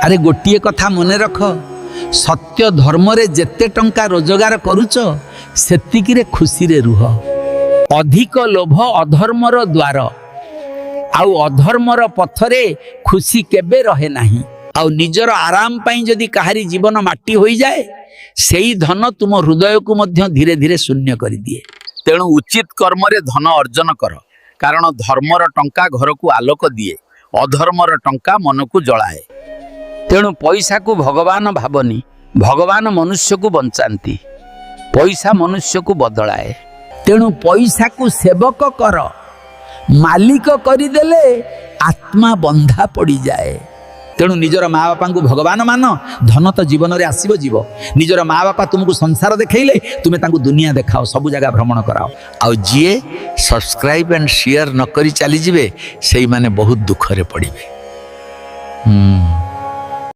ଆରେ, ଗୋଟିଏ କଥା ମନେ ରଖ, ସତ୍ୟ ଧର୍ମରେ ଯେତେ ଟଙ୍କା ରୋଜଗାର କରୁଛ, ସେତିକିରେ ଖୁସିରେ ରୁହ। ଅଧିକ ଲୋଭ ଅଧର୍ମର ଦ୍ୱାର, ଆଉ ଅଧର୍ମର ପଥରେ ଖୁସି କେବେ ରହେ ନାହିଁ। ଆଉ ନିଜର ଆରାମ ପାଇଁ ଯଦି କାହାରି ଜୀବନ ମାଟି ହୋଇଯାଏ, ସେଇ ଧନ ତୁମ ହୃଦୟକୁ ମଧ୍ୟ ଧୀରେ ଧୀରେ ଶୂନ୍ୟ କରିଦିଏ। ତେଣୁ ଉଚିତ କର୍ମରେ ଧନ ଅର୍ଜନ କର, କାରଣ ଧର୍ମର ଟଙ୍କା ଘରକୁ ଆଲୋକ ଦିଏ, ଅଧର୍ମର ଟଙ୍କା ମନକୁ ଜଳାଏ। ତେଣୁ ପଇସାକୁ ଭଗବାନ ଭାବନି। ଭଗବାନ ମନୁଷ୍ୟକୁ ବଞ୍ଚାନ୍ତି, ପଇସା ମନୁଷ୍ୟକୁ ବଦଳାଏ। ତେଣୁ ପଇସାକୁ ସେବକ କର, ମାଲିକ କରିଦେଲେ ଆତ୍ମା ବନ୍ଧା ପଡ଼ିଯାଏ। ତେଣୁ ନିଜର ମା ବାପାଙ୍କୁ ଭଗବାନ ମାନ, ଧନ ତ ଜୀବନରେ ଆସିବ ଯିବ। ନିଜର ମା ବାପା ତୁମକୁ ସଂସାର ଦେଖେଇଲେ, ତୁମେ ତାଙ୍କୁ ଦୁନିଆ ଦେଖାଅ, ସବୁ ଜାଗା ଭ୍ରମଣ କରାଅ। ଆଉ ଯିଏ ସବସ୍କ୍ରାଇବ୍ ଆଣ୍ଡ ସେୟାର ନ କରି ଚାଲିଯିବେ, ସେଇମାନେ ବହୁତ ଦୁଃଖରେ ପଡ଼ିବେ।